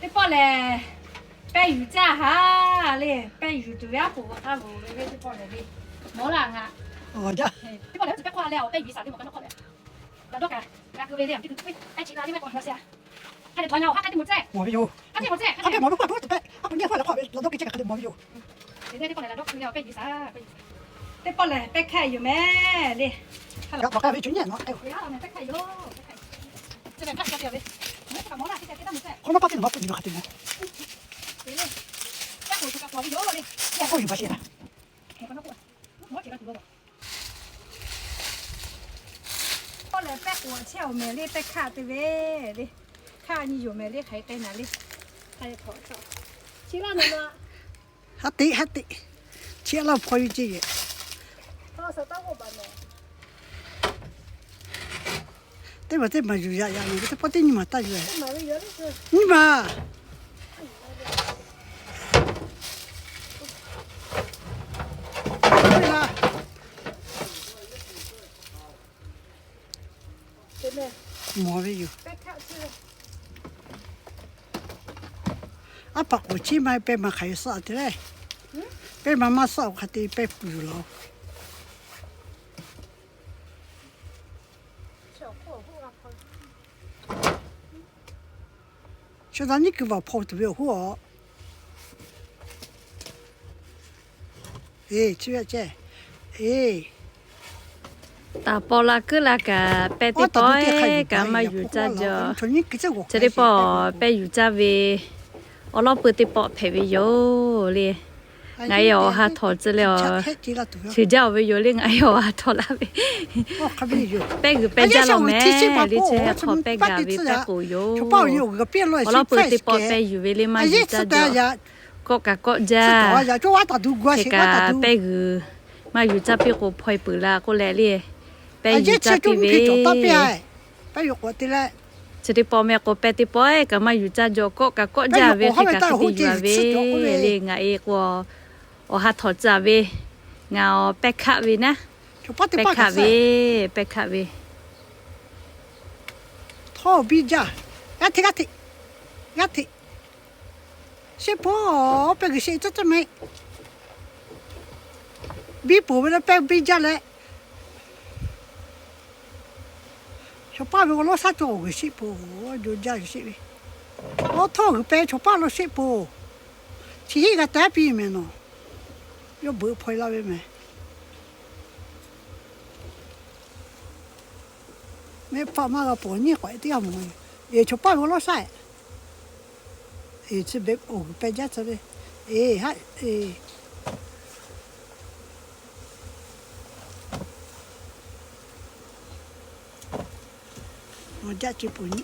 Teˇ pawˆ lehˬ, pehˇ yuˬ caˇ ha le. Pehˇ yuˬ tuˬ ve aˉ poꞈ g'a k'aˇ loˬ ve le teˇ pawˆ lehˬ le. Mawˬ laˇ ngaˬ. Teˇ pawˆ lehˬ, oˇ ceuˬ pehˇ hk'aˇ leh awˬ pehˇ yuˬ saˍ teˇ maˬ ka nawˉ hk'awꞈ leh, laꞈ dawˇ kaꞈ g'a keu ve le. Aˬ piˇ tuˬ tuˬ ve pehˇ chi la le maˇ k'awꞈ g'a se a. Hk'a dehꞈ htaw nya awˬ ha k'aˉ teˇ moˍ ceh. Mawˬ ve yoˬ. K'aˉ teˇ moˍ ceh. Hk'a dehꞈ mawˬ ve k'oˆ a k'oˆ teˇ pehˇ a k'o nyi hk'aˇ leh hk'aw ve laꞈ dawˇ keu ceh kaꞈ hk'a dehꞈ mawˬ ve yoˬ. Teˇ pawˆ lehˬ laꞈ dawˇ keu leh awˬ pehˇ yuˬ saˍ. Teˇ pawˆ lehˬ pehˇ hkehˇ yoˬ mehˍ le. Hk'a dehꞈ htaw k'aˇ ve cuˇ nyiˇ a nawˉ te. Hk'aw naˉ paˆ teˇ naˬ maˇ k'oˆ nyi ve hk'a te mawˬ. K'oˆ yuˬ baˬ sheˍ la. Pawˆ lehˬ pehˇ k'oˍ chehˇ awˬ mehˍ le, pehˇ hk'aˆ te ve le. Hk'aˆ nyi yoˬ mehˍ le, hk'aˬ hk'e te naˍ le. Hk'a dehꞈ htaw. Chi laˇ na na. Haˉ teꞈ haˉ teꞈ. Chi a laˇ hpaw ve ceˇ yehˬ. Teˇ maˬ teˇ maˬ yuˬ yaꞈ yaꞈ ve teˇ pawˆ teˇ nyi maˬ taˇ yuˬ. Nyi maˬ. Mawˬ ve yoˬ. Aˉ paˍ k'oˍ chiˉ maˇ pehˇ maˬ hk'aˬ ve suhˆ te leh, pehˇ maˬ maˇ suhˆ awˬ hk'aˬ te pehˇ puˬ yoˬ laˬ. Chaw daꞈ nyiˉ kuiˬ vaˬ hpaw tuˬ ve awˬ hoˉ a. Eˬ, chi ve ceh. Eˬ, taˍ paw la kuiˉ la kaꞈ pehˇ teˇ pawˆ kaꞈ maˇ yuˬ caˇ jaw. Chi teˇ pawˆ pehˇ yuˬ caˇ ve awˬ lawˉ pui teˇ pawˆ hpehꞈ ve yoˬ le. Ngaˬ e awˬ ha htawnˍ tcuh leh a, chi jaˇ oˬ ve yoˬ le. Ngaˬ e awˬ ha htawnˍ laˇ ve pehˇ g'uiˬ pehˇ jaˇ law mehˍ le. Chi hk'aw pehˇ gaˬ ve pehˇ k'oˍ yoˬ. Awˬ lawˉ pui teˇ pawˆ pehˇ yuˬ ve le maˇ yuˬ caˇ jaw. Kawˆ kaꞈ kawˆ jaˇ. Hk'e kaꞈ pehˇ g'uiˬ maˇ yuˬ caˇ piˇ k'o hpaw e peuˬ la k'oˆ leh le, pehˇ yuˬ caˇ piˇ ve Chi teˇ pawˆ meh k'o pehˇ teˇ pawˆ kaꞈ maˇ yuˬ caˇ jaw, kawˆ kaꞈ kawˆ jaˇ ve hk'e kaꞈ hk'e te yuˬ a ve le. Ngaˬ e k'o awˬ ha htawnˍ tcuh a ve, ngaˬ awˬ pehˇ hkaˆ ve naˉ, pehˇ hkaˆ ve, pehˇ hkaˆ ve. Htawˇ biˇ jaˇ, g'aˇ hteꞈ g'aˇ hteꞈ, g'aˇ hteꞈ. Sheˆ po, pehˇ g'uiˬ sheˆ tcuhˉ tcuhˉ meh. Biˇ poˬ ve leh pehˇ biˇ jaˇ leh, chaw paˇ ve awˬ lawˉ shaˉ cawˬ g'uiˬ sheˆ po, jo jaˇ g'uiˬ sheˆ ve. Awˬ htawˇ g'uiˬ pehˇ chaw paˇ lo sheˆ po. Chi hiˆ g'a taˉ piˇ mehˍ nawˬ. Yawˇ beuꞈ hpaw e laˇ ve mehˍ. Mehˆ hpaˆ maˇ g'a pawˬ nyiˇ k'awꞈ teˇ g'aˇ mawˬ. Eˬ, chaw paˇ ve awˬ lawˉ shaˉ. Eˬ, chi beuꞈ awˬ g'uiˬ pehˇ jaˇ tcuh ve. Eˬ, haˆ, eˬ. Awˬ jaˆ ce poˬ nyi.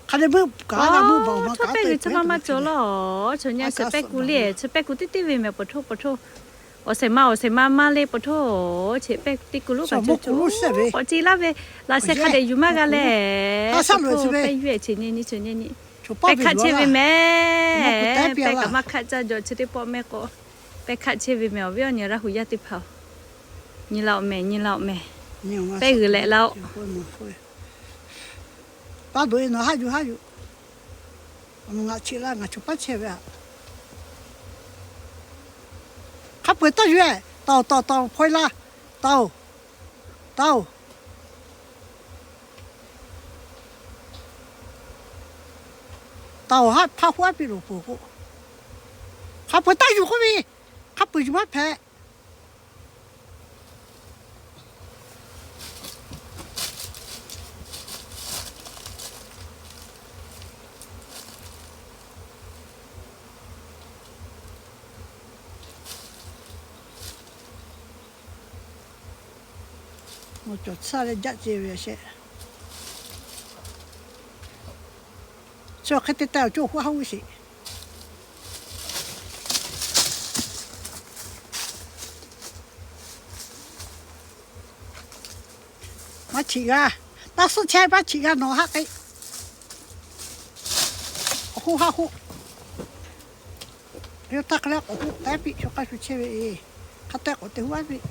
Hk'a dehꞈ meuˆ kaꞈ g'a meuˆ baˬ awˬ ma kaꞈ pehˇ g'uiˬ chi maˇ maˇ cawˬ laˇ. Chaw nyi suhˍ pehˇ kuˬ le, chi pehˇ kuˬ teˇ teˇ ve mehˍ pawˬ htoˇ pawˬ htoˇ. Awˬ shehˍ ma awˬ shehˍ ma maˇ le pawˬ htoˇ. Chi pehˇ teˇ kuˬ lo kaꞈ cawˬ cawˬ k'awꞈ ce laˇ ve, laꞈ sheh hk'a dehꞈ yuˬ maˇ g'a lehˬ, pehˇ yuˬ e chi nyi nyi chi nyi nyi. Pehˇ hkaˆ chehˇ ve mehˍ. Pehˇ kaꞈ maˇ hkaˆ caˇ jaw chi teˇ pawˆ mehˍ k'o. Pehˇ hkaˆ chehˇ ve mehˍ awˬ viˉ awˬ nyi Laˇ hu yaˇ teˇ hpaˍ-oˬ. Nyi laˇ-oˬ mehˍ, nyi laˇ-oˬ mehˍ. Pehˇ g'uiˬ leh laˇ-oˬ. Paˇ dawˬ e nawˬ haˆ yuˬ haˆ yuˬ. Ngaˬ chi laˇ ngaˬ chaw paˇ chehˇ ve a. Hk'a peu-eˬ tawˇ yuˬ-e, taoˬ taoˬ taoˬ hpaw e laˇ, taoˬ, taoˬ. Taoˬ haˆ hpaˇ huˉ aˉ piˇ loˍ peuˬ k'o, hk'a peu-eˬ taˇ yuˬ k'oˆ ve, hk'a peu-eˬ yuˬ maˇ hpehꞈ. Nawˬ cawˬ tsuhˇ leh jaˆ ce ve sheˍ. Chi hk'e te taˍ awˬ cawˇ huˉ haˉ g'uˇ sheˍ. Maˇ chiꞈ g'a. Taˇ suhˆ chehˇ maˇ chiꞈ g'a nawˬ haˆ k'ai. K'awꞈ hoˆ haˆ hoˆ. Yawˇ htaˇ hk'a leh k'awꞈ hoˆ k'ai piˇ, chaw k'aˇ shu chehˇ ve e. Hk'a tehꞈ k'awꞈ te hoˆ a piˇ.